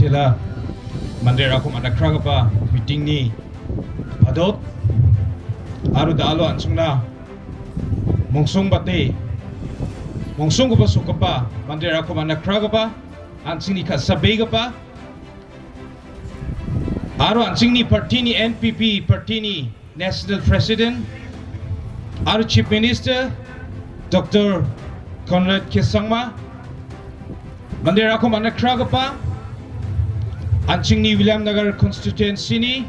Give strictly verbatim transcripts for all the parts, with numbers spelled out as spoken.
Jela manderangko man·akragipa meeting-ni padot aro da·alo an·chingna mongsongbate, mongsonggipa sokgipa manderangko man·akragipa an·chingni ka·sabegipa aro an·chingni party-ni, N P P party-ni National President aro Chief Minister Doctor Conrad K Sangma, manderangko man·akragipa an·chingni Williamnagar constituency-ni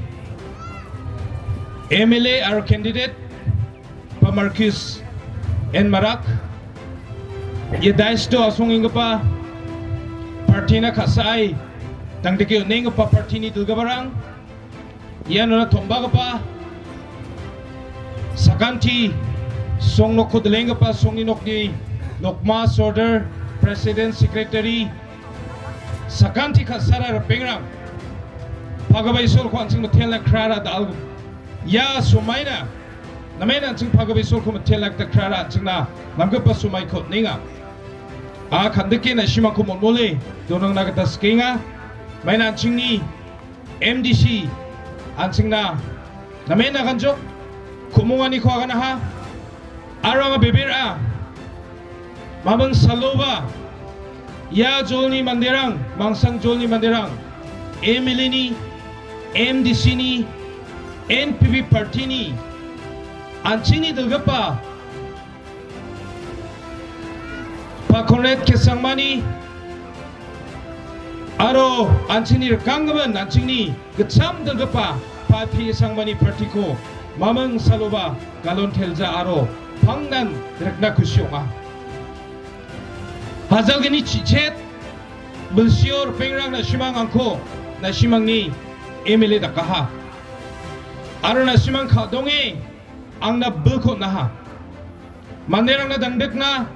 M L A aro candidate Pa Marcus N Marak, ia dais-o asongenggipa party-na ka·sae dangdike on·enggipa party-ni dilgiparang, ianona tom·bagipa sakanti song nokko dilenggipa songni nokni nokma sorder, president, secretary, sakanti ka·sara ripengrang, pagipa Isolko an·ching mitelna krara dal-, ia somaina namen an·ching pagipa Isolko mitelna gita krara an·chingna namgipa somaiko on·enga. A kandike na·simangko molmole donangna gita sikenga. Maina an·chingni M D C an·chingna namen aganjok, ku·monganiko aganaha. Aro anga bebera, maming saloba, ia jolni manderang, Mangsang jolni manderang, M L A-ni, M D C-ni, N P P party-ni, an·chingni dilgipa Pa Conrad K Sangmani aro an·chingni rikanggimin, an·chingni gitcham dilgipa Pa P A Sangmani party-ko maming saloba galon telja aro pangnan rikna kusi ong·a. Hajalgni chichet bilsio ripengrang na·simang angko na·simangni M L A dakaha. Aro na·simang ka·donge angna bilko on·aha. Manderangna dangdikna,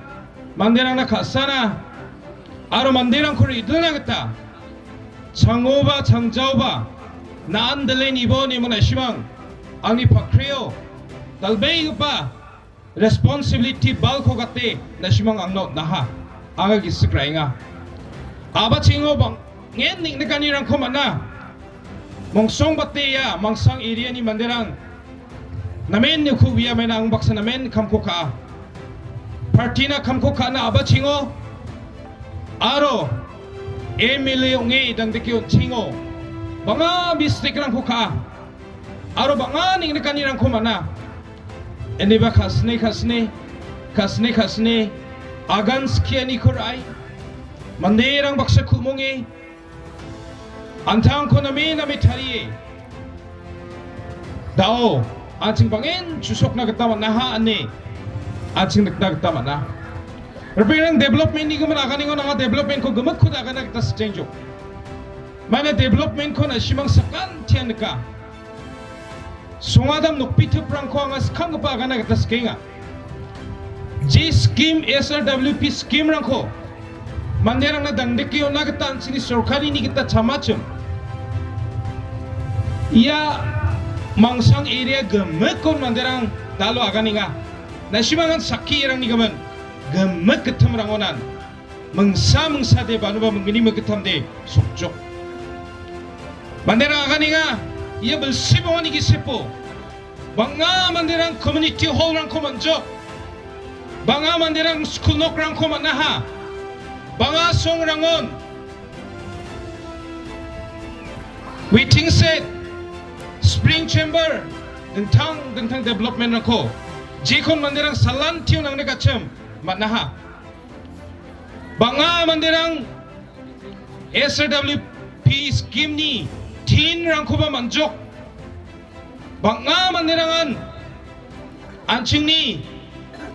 manderangna ka·sana, aro manderangko re·dilna gita changoba, changjaoba, na·an dile nibo ine na·simang angni pakrio dal·begipa responsibility balko gate na·simang angna on·aha. Anga gisik ra·enga. A·bachengo bang·en neng·nikanirangko man·a. Mongsongbate ia Mangsang area-ni manderang namen niko uia maina ang baksa namen kamko ka·a. Party-na kamko ka·na a·bachengo aro M L A ong·e dangdike on·chengo. Bang·a mistake-rangko ka·a. Aro bang·a neng·nikanirangko man·a. Indiba ka·sine, ka·sine, ka·sine, ka·sine agan skianiko ra·e. Manderang baksa ku·monge an·tangko name name tarie. Da·o, an·ching bang·en chusokna gita man·aha ine an·ching nikna gita man·a. Ripengrang development-ni gimin aganengon anga development-ko gimikkode agana gita sikengjok. Maina development-ko na·simang sakantian nika. Songadam nokpitiprangko anga skanggipa agana gita sikenga. Je scheme, S R W P scheme-rangko manderangna dangdike on·na gita an·chingni sorkarini gita chamachim. Ia Mangsang area gimikkon manderang da·alo aganenga. Na·simangan sakki erangni gimin gimik gittimrangonan mingsa mingsade banoba minggni minggittamde sokjok. Manderang aganenga, ia bilsi bonganiko sepo. Bang·a manderang community hall-rangko man·jok. Bang·a manderang skul nokrangko man·aha. Bang·a songrangon waiting shed, spring chamber, dingtang dingtang development-rangko jekon manderang salantio nangni gachim man·aha. Bang·a manderang S R W P scheme-ni tin-rangkoba man·jok. Bang·a manderangan an·chingni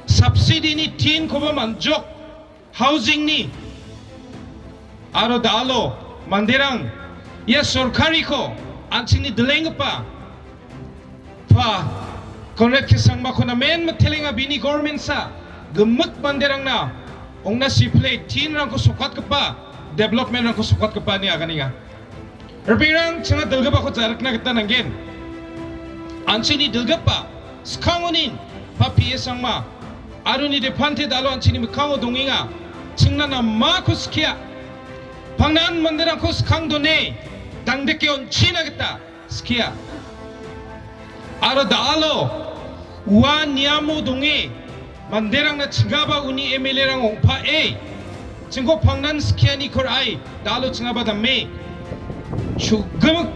subsidy-ni tin-koba man·jok. Housing-ni aro da·alo manderang ia sorkariko an·chingni dilenggipa Pa Conrad K Sangmako namen mitelenga bini government-sa gimik manderangna ong·na sipile tin-rangko sokatgipa, development-rangko sokatgipa ine aganenga. Ripengrang chinga dilgipako ja·rikna gita nanggen. An·chingni dilgipa, skangonin, Pa P A Sangma, aroni depante da·alo an·chingni mikkango dongenga. Chingna namako skia. Pangnan manderangko skang done dangdike on·china gita skia. Aro da·alo ua niamo donge manderangna chingaba uni M L A-rang ong·pae chingko pangnan skiani kor ai da·alo chingaba dame. Chu·gimik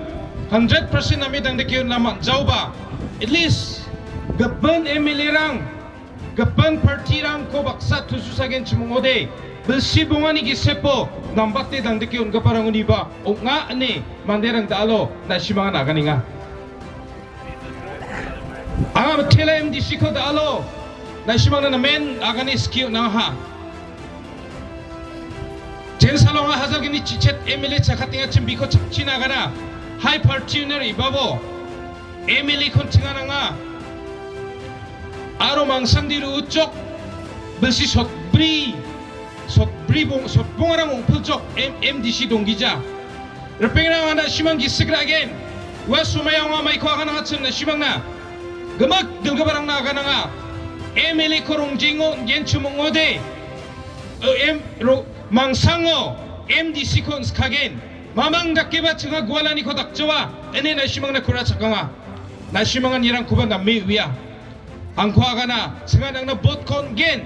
hundred percent name dangdike on·na man·jaoba, at least gipin M L A-rang, gipin partirangko baksa tususagenchim ong·ode, bilsi bongani gisepo nambate dangdike on·giparangoniba ong·a ine manderang da·alo na·simangan aganenga. Anga mitela M D C-ko da·alo na·simangna namen agane skie on·aha. Jensalo anga hajalgni chichet M L A chakatengachim biko chakchina agana. Hai parti owner ibabo M L A-kon chingananga. Aro mangsangdi ru·uchok bilsi sotbri, sotbri bong-, sotbongarang ong·pilchok M-, M D C donggija. Ripengrang, anga na·simang gisik ra·gen. Ua somaio anga maiko aganangachim na·simangna. Gimik dilgiparangna agananga. M L A-ko rongjengo on·genchim ong·ode. Em, ro-, mangsango M D C-ko on·skagen. Mamang dakeba chinga gualaniko dakjawa. Ine na·simangna kurachakanga. Na·simangan irangkoba name uia. Angko agana, chingna nangna vote-ko on·gen.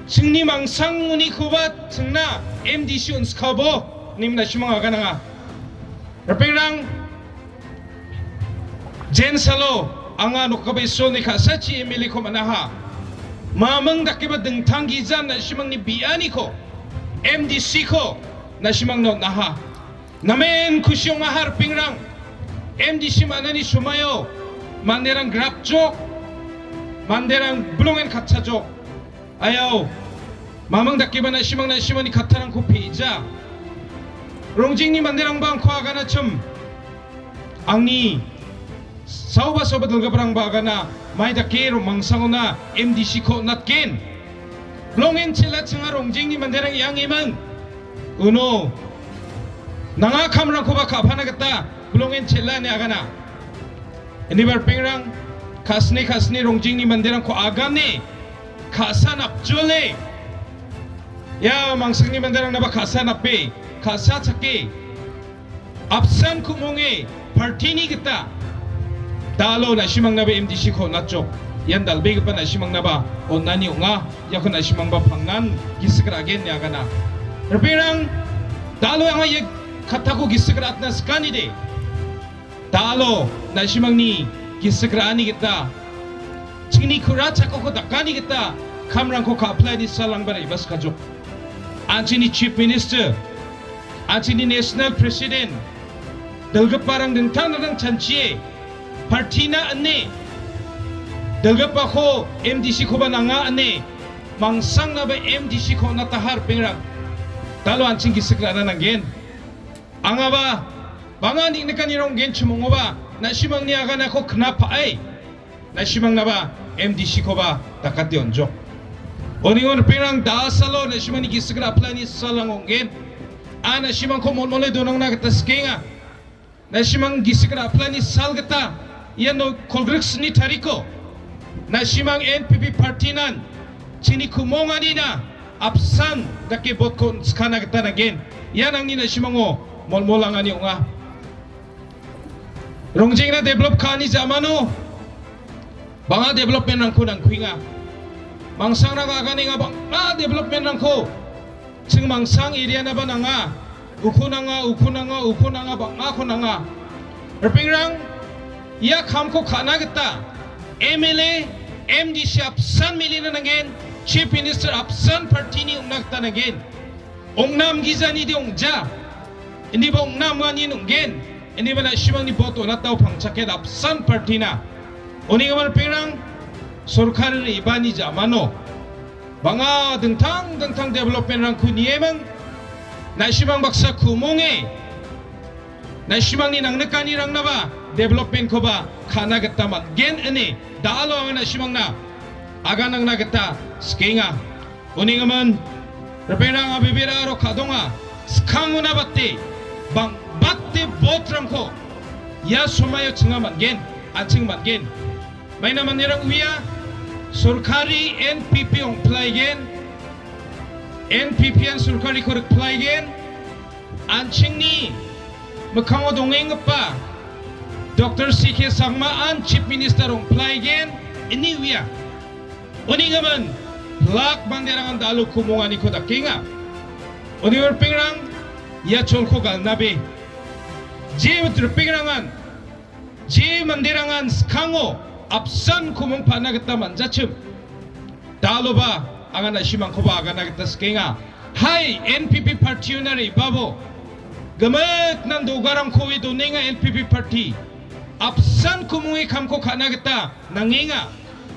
Chingni mangsangonikoba chingna M D C on·skabo, ine na·simang agananga. Ripengrang, jensalo anga nokgipa Isolni ka·sachi M L A-ko man·aha. Maming dakeba dingtang gija na·simangni bianiko, M D C-ko na·simangna on·aha. Namen kusi ong·aha ripengrang. M D C man·ani somaio manderang grapjok, manderang bilongen katchajok. Ayao, mamang dakeba na·simang na·simangni kattarangko pe·ja. Rongjingni manderangba angko aganachim. Angni saoba saoba dilgiparangba agana, mai dake ro-, mangsangona M D C-ko on·atgen. Bilongen chel·a chinga rongjingni manderang iangemang. Uno, nanga kamrangkoba ka·pana gita bilongen chel·a ine agana. Indiba ripengrang, ka·sni ka·sni rongjingni manderangko agane, ka·sa napjole. Ia mangsangni manderangnaba ka·sa nape, ka·sa chake. Apsan ku·monge partini gita da·alo na·simangnaba M D C-ko on·atjok. Ian dal·begipa na·simangnaba on·ani ong·a. Iako na·simangba pangnan gisik ra·gen ine agana. Ripengrang, da·alo anga ia kattako gisik ra·atna sikanide. Da·alo na·simangni gisik ra·ani gita, chingni ku·ra chakoko dakani gita kamrangko ka·plaini salrangba re·baskajok. An·chingni Chief Minister, an·chingni National President, dilgiparang dingtang dingtang chanchie partina ine, dilgipako M D C-koba nanga ine, mangsangnaba M D C-ko on·ataha ripengrang. Da·alo an·ching gisik ra·na nanggen. Angaba, bang·a niknikanirang ong·genchim ong·oba, na·simangni aganako knap pa·e. Na·simangnaba M D C-koba dakate on·jok. Oningon ripengrang da·asalo na·simangni gisik ra·plaini salrang ong·gen. A na·simangko molmole donangna gita sikenga. Na·simang gisik ra·plaini sal gita iano kolgriksni tariko. Na·simang N P P partinan chini ku·monganina apsan dake vote-ko on·skana gita nanggen. Ian angni na·simango molmolangani ong·a. Rongjengna develop ka·ani jamano bang·a development-rangko nangkuenga. Mangsangrang aganenga bang·a development-rangko. Ching mangsang area-naba nanga. Uko nanga, uko nanga, uko nanga, bang·ako nanga. Ripengrang, ia kamko ka·na gita M L A, M D C apsan milina nanggen, Chief Minister apsan partini ong·na gita nanggen. Ong·nam gijanide ong·ja. Indiba ong·nam uanin ong·gen. Indiba na·simangni vote on·atao pangchaken apsan partina. Oningaman ripengrang, sorkar re·baani jamano bang·a dingtang dingtang development-rangko nieming. Na·simang baksa ku·monge, na·simangni nangnikanirangnaba development-koba ka·na gita man·gen ine da·alo anga na·simangna aganangna gita sikenga. Oningaman, ripengrang, abebera aro ka·donga, skangona bate, bang-, bate vote-rangko ia somaio chinga man·gen, an·ching man·gen. Maina manderang uia, sorkari N P P ong·plaigen, N P P-an sorkariko rikplaigen, an·chingni mikkango dongenggipa Doktor C K Sangmaan Chief Minister ong·plaigen ine uia. Uni gimin pilak manderangan da·alo ku·monganiko dakenga. Uni ripengrang ia cholko galnabe. Je ripengrangan, je manderangan skango apsan ku·mong pa·na gita man·jachim. Da·aloba anga na·simangkoba agana gita sikenga. Hai, N P P party-ona re·babo. Gimiknan dogarangko oe donenga N P P party. Apsan ku·monge kamko ka·na gita nangenga.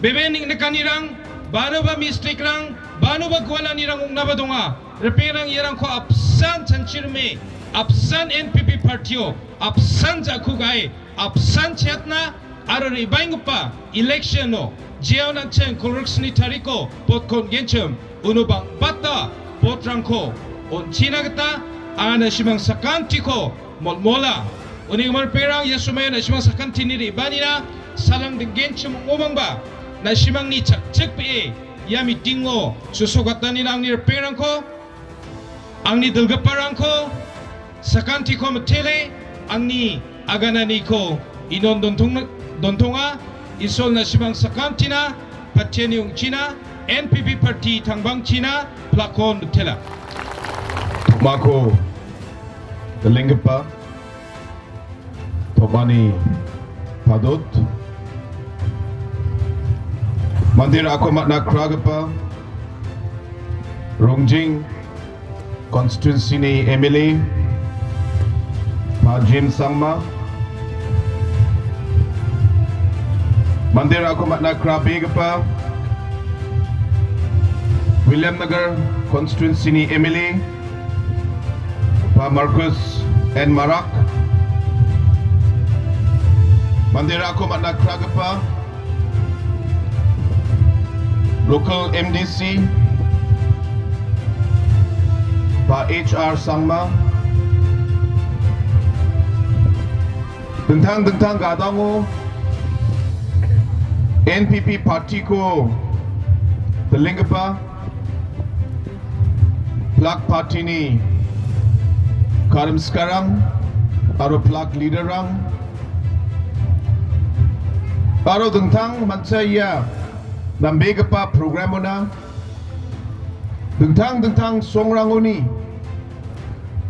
Bebe neng·nikanirang, banoba mistake-rang, banoba gualanirang ong·naba donga. Ripengrang iarangko apsan chanchirime, apsan N P P party-o, apsan ja·ku ga·e, apsan chetna aro re·baenggipa election-o jeon an·ching kolgriksni tariko vote-ko on·genchim, uno bang·bata vote-rangko on·china gita anga na·simang sakantiko molmola. Uni gimin ripengrang ia somoio na·simang sakantini re·baanina salang dinggenchim ong·omangba na·simangni chakchikbe·e ia meeting-o susogatanina angni ripengrangko, angni dilgiparangko, sakantiko mitele, angni agananiko inon dontong-, dontonga. Isol na·simang sakantina, patiani ong·china, N P P party tangbangchina, pilakon mitela. Mako dilenggipa Tomani padot. Mandir ako matna kragipa Rongjeng constituency-ni M L A, Pa James Sangma. Mandir ako matna krabegipa Williamnagar constituency-ni M L A, Pa Marcus N Marak, manderangko man·a kragipa local M D C, Pa H R Sangma, dingtang dingtang gadango N P P party-ko dilenggipa pilak party-ni karim sikarang aro pilak leader-rang aro dingtang mancha ia nambegipa program-ona dingtang dingtang songrangoni,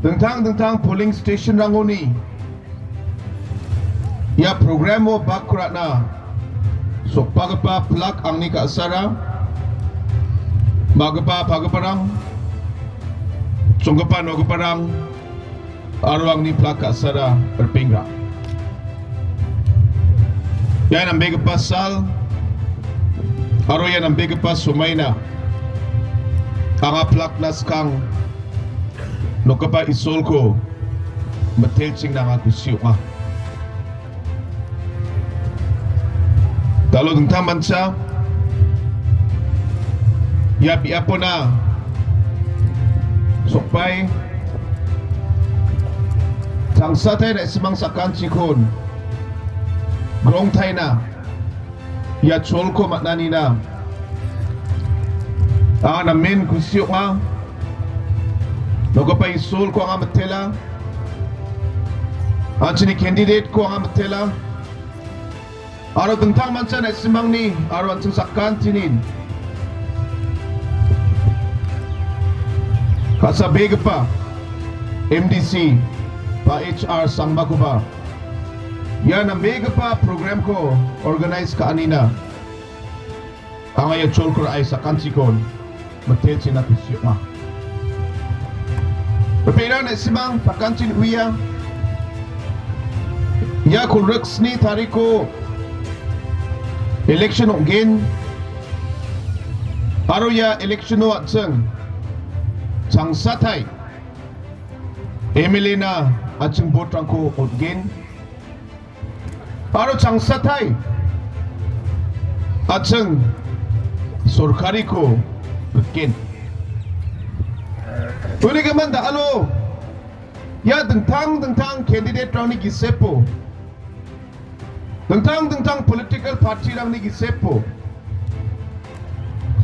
dingtang dingtang polling station-rangoni ia program-o bak ra·na sokbagipa pilak angni ka·sara, ma·gipa pagiparang, chonggipa nogiparang, aro angni pilak ka·sara ripengrang. Ia nambegipa sal aro ia nambegipa somaina anga pilakna skang nokgipa Isolko mitelchingna anga kusi ong·a. Dalo dingtang mancha ia biapona sokbai tangsatai na·simang sakantikon grongtaina ia cholko man·anina anga namen kusi ong·a. Nokgipa Isolko anga mitela. An·chingni candidate-ko anga mitela. Aro dingtang mancha na·simangni aro an·ching sakantinin ka·sabegipa M D C ba H R Sangmakoba ia nambegipa program-ko organize ka·anina anga ia cholko ra·e sakantikon mitelchina kusi ong·a. Ripengrang na·simang sakantin uia ia kolgriksni tariko election ong·gen aro ia election-o an·ching changsatai M L A-na an·ching vote-rangko on·gen. Aro changsatai an·ching sorkariko rikgen. Uni gimin da·alo ia dingtang dingtang candidate-rangni gisepo, dingtang dingtang political party-rangni gisepo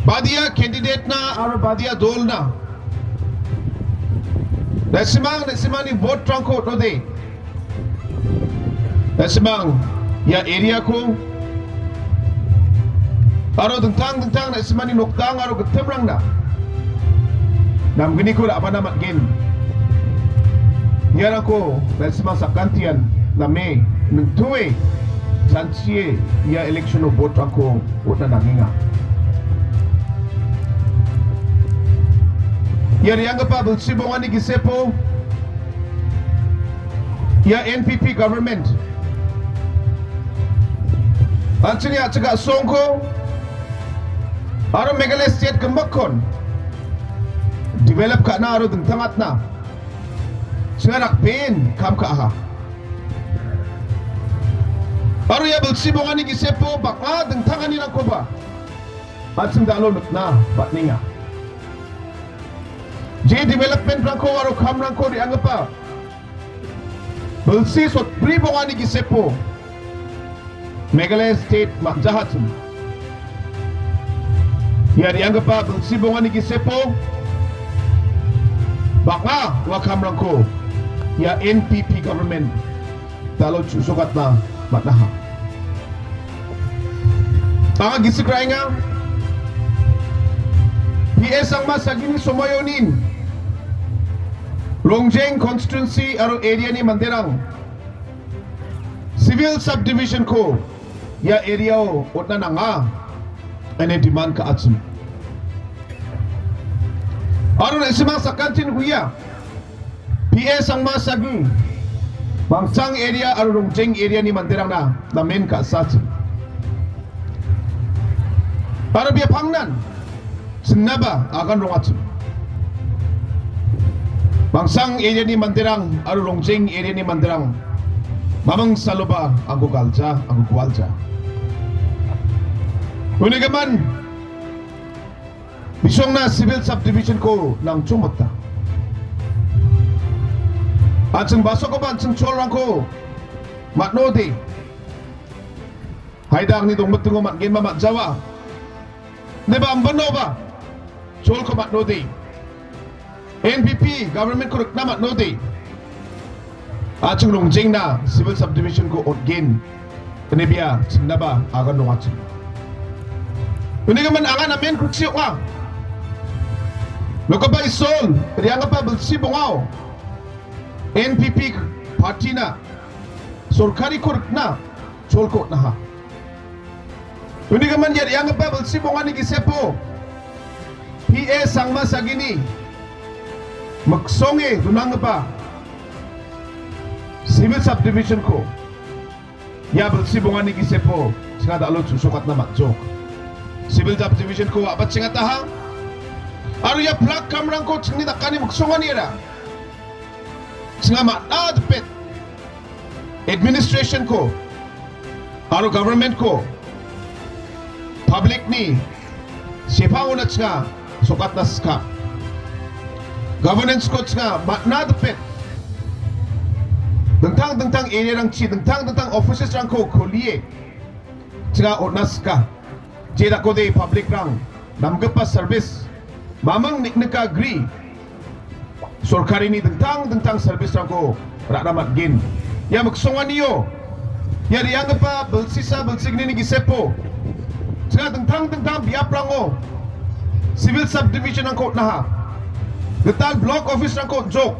badia candidate-na aro badia dolna Na·simang, na·simangni vote-rangko on·ode. Na·simang ia area-ko aro dingtang dingtang na·simangni nokdang aro gittimrangna namgniko ra·bana man·gen. Iarangko na·simang sakantian name ningtoe chanchie ia election-o vote-rangko on·na nangenga. Ia re·anggipa bilsi bongani gisepo ia N P P government an·chingni a·chik a·songko aro Meghalaya state gimikon develop ka·na aro dingtangatna chinga dakbeen kam ka·aha. Aro ia bilsi bongani gisepo bang·a dingtanganirangkoba an·ching da·alo nikna man·enga. Je development-rangko aro kamrangko re·anggipa bilsi sotbri bongani gisepo Meghalaya state man·jahachim. Ia re·anggipa bilsi bongani gisepo bang·a ua kamrangko ia N P P government da·alo chu·sokatna man·aha. Anga gisik ra·enga. P A Sangma Sagini somoionin Rongjeng constituency aro area-ni manderang civil subdivision-ko ia area-o on·na nanga ine demand ka·achim. Aro na·simang sakantin uia P A Sangma Sagi, Bangsang area aro Rongjeng area-ni manderangna namen ka·sachim. Aro bia pangnan chingnaba agan rongachim. Bangsang area-ni manderang aro Rongjeng area-ni manderang maming saloba angko galja, angko gualja. Unigimin bisongna civil subdivision-ko nangchongmota. An·ching basokoba an·ching cholrangko man·ode. Haida angni dongmitingo man·genba man·jawa. Neba ambinoba cholko man·ode. N P P government-ko rikna man·ode. An·ching Rongjengna civil subdivision-ko on·gen. Ine bia chingnaba agan rongachim. Unigimin anga namen kuchi ong·a. Nokgipa Isol, re·anggipa bilsi bongao N P P party-na sorkariko rikna cholko on·aha. Unigimin ia re·anggipa bilsi bongani gisepo P A Sangma Sagini miksonge donanggipa civil subdivision-ko ia bilsi bongani gisepo chinga da·alo chu·sokatna man·jok. Civil subdivision-ko a·bachengataha. Aro ia plak kamrangko chingni dakani miksonganiara chinga man·a dipet administration-ko aro government-ko public-ni sepangona chinga sokatna sika. Governance-ko chinga man·a dipet dingtang dingtang area-rangchi dingtang dingtang offices-rangko kolie chinga on·na sika. Je dakode public-rang namgipa service maming niknika gri sorkarini dingtang dingtang service-rangko ra·na man·gen. Ia miksonganio, ia re·anggipa bilsisa bilsignini gisepo, chinga dingtang dingtang biaprango civil subdivision-rangko on·aha. Gital block office-rangko on·jok.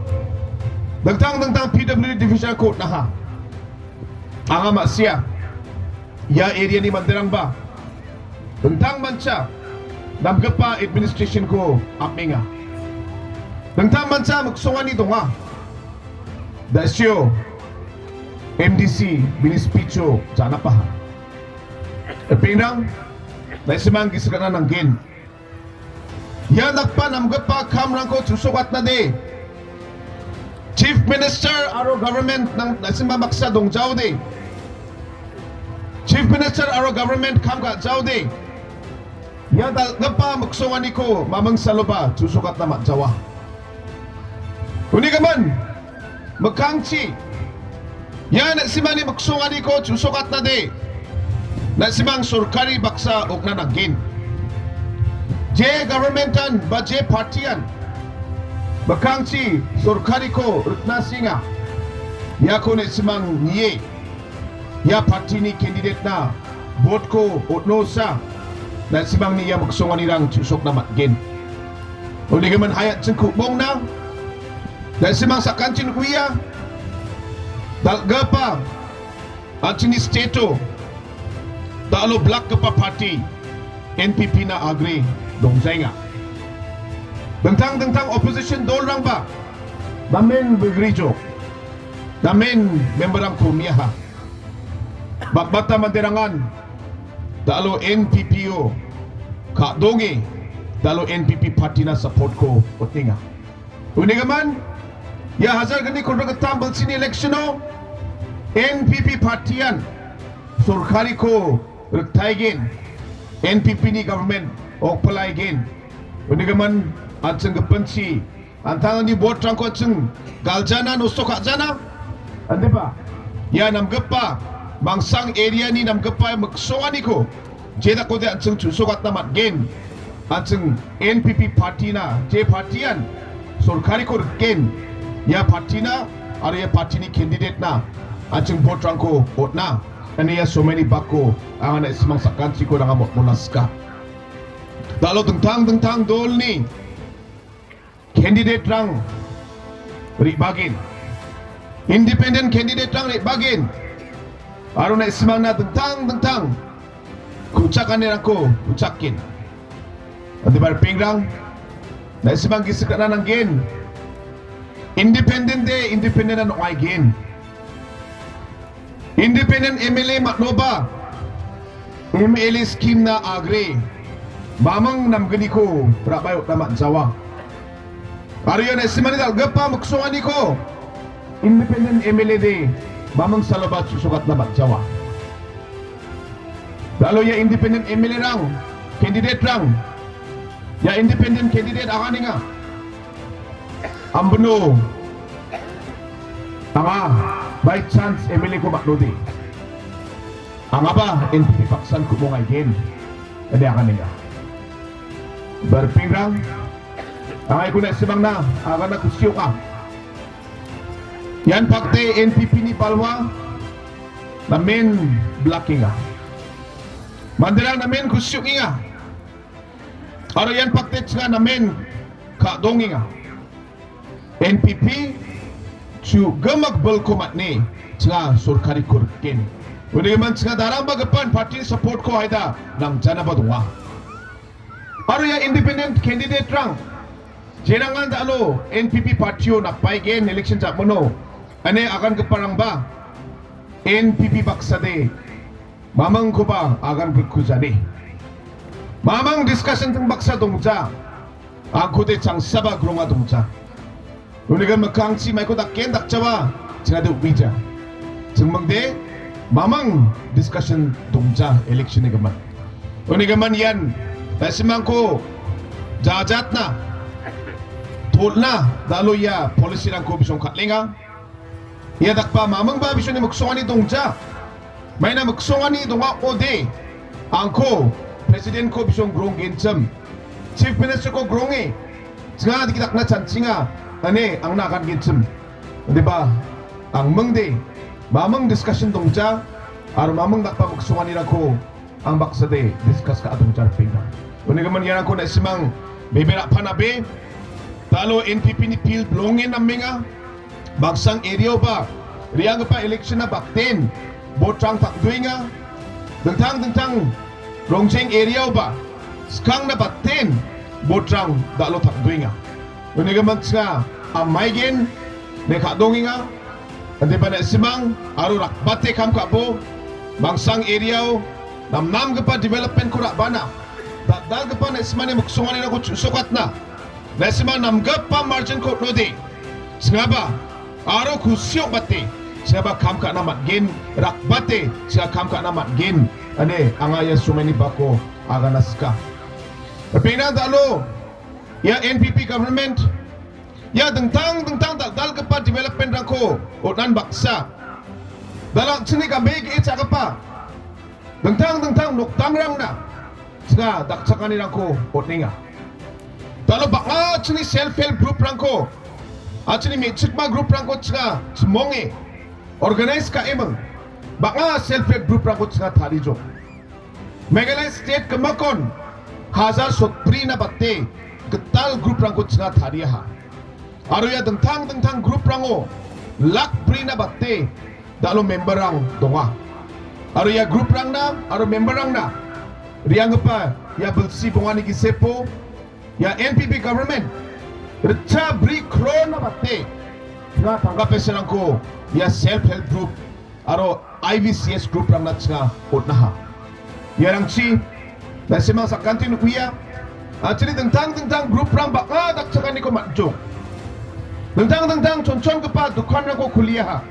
Dingtang dingtang P W D division-rangko on·aha. Anga ma·sia, ia area-ni manderangba dingtangmancha namgipa administration-ko amenga. Dingtangmancha miksongani donga. Da·sio M D C bini speech-o janapaha. Ripengrang, na·simang gisik ra·na nanggen. Ia dakgipa namgipa kamrangko chu·sokatnade Chief Minister aro government-rang na·simang baksa dongjaode. Chief Minister aro government kam ka·jaode. Ia dal·gipa miksonganiko maming saloba chu·sokatna man·jawa. Uni gimin, mikkangchi ia na·simangni miksonganiko chu·sokatnade na·simang sorkari baksa ong·na nanggen. Je government-an ba je party-an Mikkangchi sorkariko rikna sienga. Iako ne·simang nie. Ia party-ni candidate-na vote-ko on·osa. Ne·simangni ia miksonganirang chu·sokna man·gen. Unigimin hai an·ching ku·bongna. Ne·simang sakantin uia. Dal·gipa an·chingni state-o da·alo blakgipa party N P P-na agre dongjaenga. Dingtang dingtang opposition dolrangba namen bigrijo, namen member-rangko miaha. Bang·bata manderangan da·alo N P P-o ka·donge, da·alo N P P party-na support-ko on·enga. Unigimin, ia hajar gni kolgrik gittam bilsini election-o N P P party-an sorkariko riktaigen, N P P-ni government okpalaigen. Unigimin, an·ching gipinchi, an·tangtangni vote-rangko an·ching galjana, nosto ka·jana. Andepa, ia namgipa, Mangsang area-ni namgipa miksonganiko jedakode an·ching chu·sokatna man·gen. An·ching N P P party-na, je party-an sorkariko rikgen, ia party-na aro ia party-ni candidate-na an·ching vote-rangko on·a. Ine ia somaini bako anga na·simang sakantiko ranga motmona sika. Da·alo dingtang dingtang dolni candidate-rang re·bagen. Independent candidate-rang re·bagen. Aro na·simangna dingtang dingtang ku·chakanirangko ku·chaken. Andebar pengrang, na·simang gisik ra·na nanggen. Independent de independent-an ong·aigen. Independent M L A man·oba, M L A scheme-na agre, mamang namgniko ra·bae on·na man·jawa. Aro ia na·simani dal·gipa miksonganiko independent M L A de mamang saloba chu·sokatna man·jawa. Da·alo ia independent M L A-rang, candidate-rang, ia independent candidate aganenga. Ambino anga by chance M L A-ko man·ode, angaba N P P baksan ku·mong aigen, ine aganenga. Bar pengrang, anga iako na·simangna agana kusi ong·a. Ian pakte N P P-ni balwa namen blakenga. Manderang namen kusi ong·enga. Aro ian pakte chinga namen ka·dongenga. N P P chu·gimak bilko man·e chinga sorkariko rikgen. Unigimin chinga darangba gipin party support-ko haida nangjanaba donga. Aro ia independent candidate-rang, jerangan da·alo N P P party-o napaigen election ja·mano, ine agangiparangba N P P baksade mamangkoba agan grikujani. Mamang discussion ting baksa dongja, angkode changsaba gronga dongja. Unigimin mikkangchi maiko dakgen dakjawa, chingade uija. Chingmingde mamang discussion dongja election-ni gimin. Unigimin ian na·simangko jajatna, tolna, da·alo ia policy-rangko bisong kal·enga. Ia dakba mamingba bisongni miksongani dongja. Maina miksongani donga ode, angko President-ko bisong gronggenchim. Chief Minister-ko gronge, chinga dikdakna chanchinga, ine angna agangenchim. Deba, ang mingde, maming discussion dongja, aro maming dakba miksonganirangko ang baksade discuss ka·a dongja ripeng. Unigimin iarangko na·simang bebe ra·panabe, da·alo N P P-ni field bilongen namenga. Mangsang area-oba re·anggipa election-na bakden vote-rang tangdoenga. Dingtang dingtang Rongjeng area-oba skangna baten vote-rang da·alo tangdoenga. Unigimin chinga amaigen ne ka·dongenga. Indiba na·simang aro rakbate kam ka·bo, Mangsang area-o namnamgipa development-ko ra·bana, dal·dalgipa na·simani miksonganirangko chu·sokatna, na·simang namgipa margin-ko on·ode, chingaba aro kusi ong·bate, chingaba kam ka·na man·gen, rakbate, chinga kam ka·na man·gen, ine anga ia somaini bako agana sika. Bena da·alo, ia N P P government, ia dingtang dingtang dal·dalgipa development-rangko on·an baksa, da·al an·chingni gabe ge·e cha·gipa dingtang dingtang nokdangrangna chinga dakchakanirangko on·enga. Da·alo bang·a chini self help group-rangko, a chini me·chikma group-rangko chinga chimonge organize ka·eming, bang·a self help group-rangko chinga tarijok. Meghalaya state gimikon hajar sotbrina bate gital group-rangko chinga tariaha. Aro ia dingtang dingtang group-rango lak brina bate da·alo member-rang donga. Aro ia group-rangna aro member-rangna re·anggipa ia bilsi bongani gisepo ia N P P government ritcha bri crore-na bate chinga tangka paisarangko ia self help group aro I V C S group-rangna chinga on·aha. Iarangchi na·simang sakantin uia, a chini dingtang dingtang group-rang bang·a dakchakaniko man·jok. Dingtang dingtang chonchongipa dokanrangko kuliaha.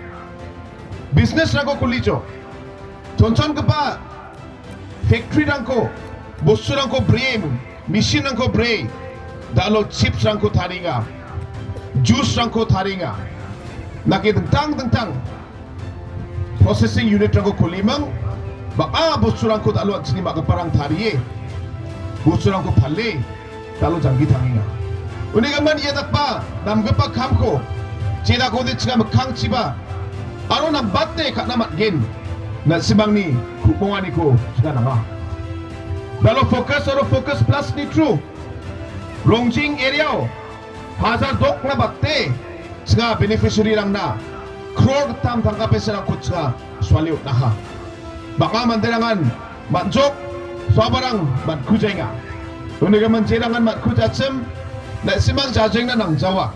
Business-rangko kulijok. Chonchongipa factory-rangko, bosturangko breen, machine-rangko bree, da·alo chips-rangko tarienga, juice-rangko tarienga. Nake dingtang dingtang processing unit-rangko kuliming, bang·a bosturangko da·alo an·chingni ma·giparang tarie, bosturangko pale, da·alo janggi tangenga. Unigimin ia dakba namgipa kamko jedakode chinga mikkangchiba aro nambate ka·na man·gen, na·simangni ku·monganiko chinga nanga. Da·alo Focus aro Focus Plus-ni through Rongjing area-o hajar dokna bate chinga beneficiary-rangna crore gittam tangka paisarangko chinga suale on·aha. Bang·a manderangan man·jok, suabarang man·kujaenga. Unigimin jerangan man·kujachim, na·simang jajengna nangjawa.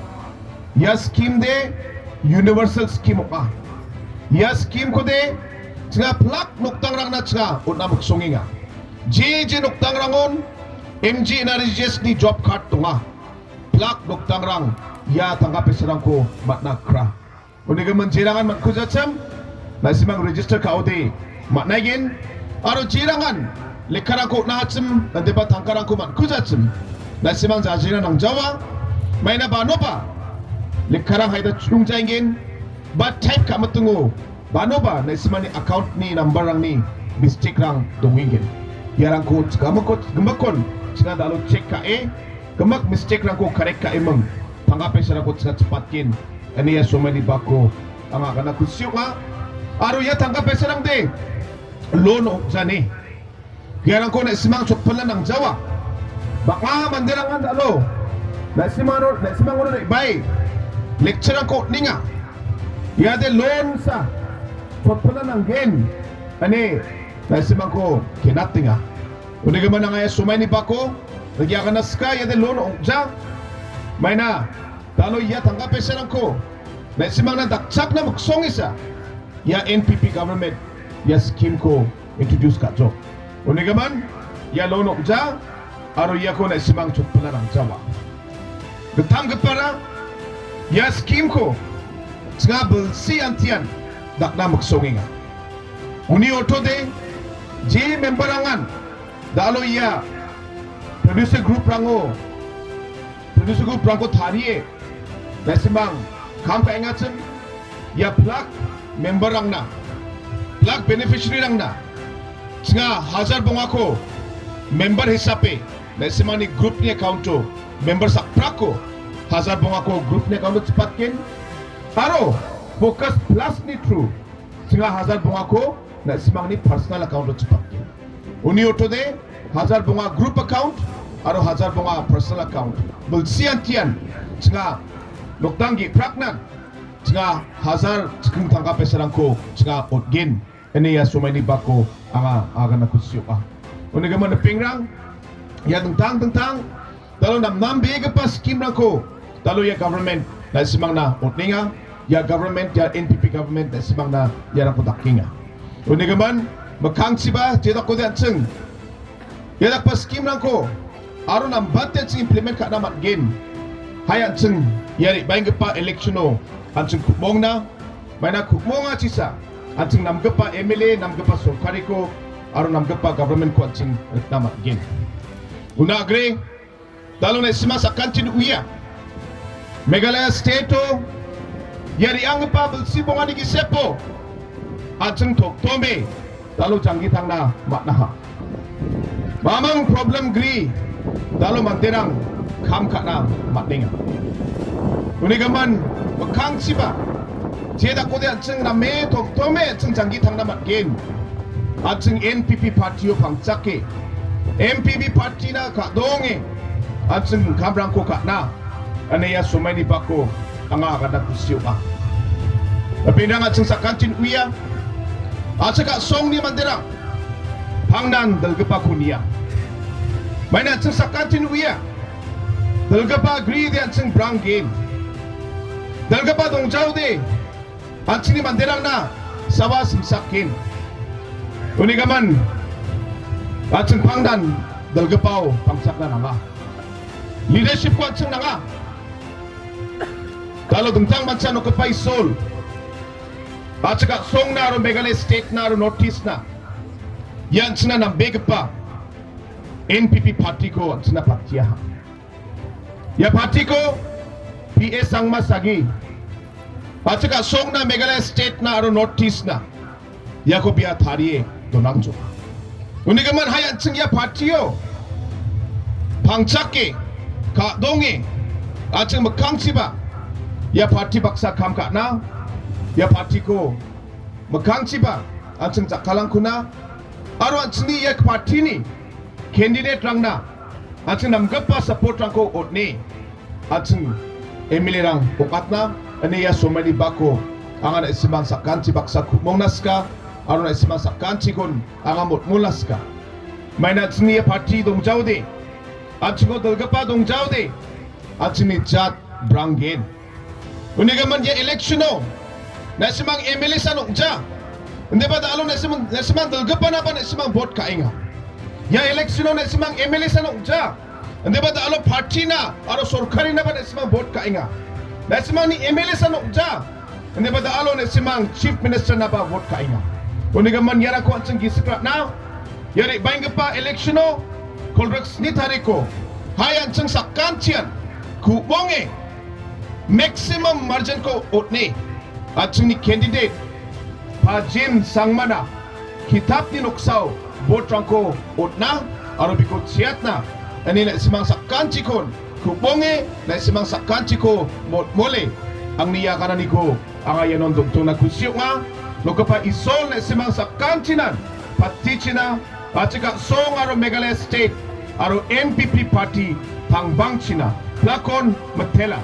Ia scheme de universal scheme ong·a. Ia scheme-kode chinga plak nokdangrangna chinga on·a miksongenga. Je je noktangrangon M G N R E G S-ni job card donga. Plak nokdangrang ia tangka paisarangko man·a kra. Unigimin jerangan man·kujachim, na·simang register ka·ode man·aigen. Aro jerangan lekkarangko on·achim, indiba tangkarangko man·kujachim, na·simang jajina nangjawa. Maina banoba lekkarang haida chulungjaengen, ba type ka·mitingo banoba na·simangni account-ni number-rangni mistake-rang dongengen. Iarangko chikamiko gimikon chinga da·alo check ka·e, gimik mistake-rangko correct ka·eming, tangka paisarangko chinga chipatgen. Ine ia somaini bako anga agana kusi ong·a. Aro ia tangka paisarangde loan ong·jani. Iarangko na·simang chotpilna nangjawa. Bang·a manderangan da·alo na·simangno, na·simangno re·bae lecture-rangko on·enga. Iade loan sa chotpilna nanggen ine na·simangko kenatenga. Unigimin anga ia somaini bako, ia agana sika iade loan ong·ja. Maina da·alo ia tangka paisarangko na·simangna dakchakna miksongesa ia N P P government ia scheme-ko introduce ka·jok. Unigimin ia loan ong·ja aro iako na·simang chotpilna nangjawa. Gittamgipara ia scheme-ko chinga bilsi antian dakna miksongenga. Uni ortode je member-rangan da·alo ia producer group-rango Producer group-rangko tarie, na·simang kam ka·engachim, ia plak member-rangna, plak beneficiary-rangna, chinga hajar bongako member hisape, na·simangni group-ni account-o member sakprakko hajar bongako group-ni account-o chipatgen, aro Focus Plus-ni through chinga hajar bongako na·simangni personal account-o chipatgen. Uni ortode hajar bonga group account aro hajar bonga personal account. Bilsi antian chinga nokdang ge·praknan chinga hajar chiking tangka paisarangko chinga on·gen. Ine ia somaini bako anga agana kusi ong·a. Unigimin ripengrang, ia dingtang dingtang da·alo namnambegipa scheme-rangko da·alo ia government na·simangna on·enga. Ia government, ia N P P government na·simangna iarangko dakenga. Unigimin mikkangchiba jedakode an·ching ia dakgipa scheme-rangko aro nambate an·ching implement ka·na man·gen. Hai an·ching ia re·baenggipa election-o an·ching ku·mongna, maina ku·mongachisa an·ching namgipa M L A, namgipa sorkariko aro namgipa government-ko an·ching rikna man·gen. Una agre, da·alo na·sima sakantin uia. Meghalaya state-o ia re·anggipa bilsi bongani gisepo an·ching toktome da·alo janggi tangna man·aha. Mamang problem gri da·alo manderang kam ka·na man·enga. Unigimin mikkangchiba, je dakode an·ching name tomtome an·ching janggi tangna man·gen. An·ching N P P partio pangchake, N P P partina ka·donge, an·ching kamrangko ka·na, ane ia somaini bako anga agana kusi ong·a. Bebinrang an·ching sakantin uia, a·chik a·songni manderang pangnan dilgipako nia. Maina an·ching sakantin uia, dilgipa gride an·ching branggen. Dilgipa dongjaode, an·chingni manderangna sawa simsakgen. Unigimin, an·ching pangnan dilgipao pangchakna nanga. Leadershipko an·ching nanga. Dalo dingtang mancha nokgipa Isol, a·chik a·songna aro Meghalaya state-na aro North East-na, ia an·chingna nambegipa N P P party-ko an·chingna patiaha. Ia party-ko P A Sangma Sagi, a·chik a·songna Meghalaya state-na aro North East-na, iako bia tarie donangjo. Unigimin hai an·ching ia partio pangchake, ka·donge, an·ching mikkangchiba ia party baksa kam ka·na, ia partiko mikkangchiba an·ching jakkalangkuna, aro an·chingni ia party-ni candidate-rangna an·ching namgipa support-rangko on·e, an·ching M L A-rang ong·atna, ine ia somaini bako anga na·simang sakanchi baksa ku·mongna sika, aro na·simang sakanchikon anga motmolna sika. Maina an·chingni ia party dongjaode, an·chingo dilgipa dongjaode, an·chingni jat branggen. Unigimin ia election-o na·simang M L A san ong·ja. Indiba da·alo na·simang, na·simang dilgipanaba na·simang vote ka·enga. Ia election-o na·simang M L A san ong·ja. Indiba da·alo party-na aro sorkarinaba na·simang vote ka·enga. Na·simangni M L A san ong·ja. Indiba da·alo na·simang Chief Minister-naba vote ka·enga. Unigimin iarangko an·ching gisik ra·na, ia re·baenggipa election-o kolgrik sni tariko hai an·ching sakantian ku·monge maximum margin-ko on·e, an·chingni candidate Pajin Sangmana kitapni noksao vote-rangko on·na aro biko cheatna, ine na·simang sakantikon ku·monge, na·simang sakanchiko motmole, angni ia agananiko anga ianon dongtongna kusi ong·a. Nokgipa Isol na·simang sakantinan patichina, a·chik a·song aro Meghalaya State aro N P P party pangbangchina plakon mitela.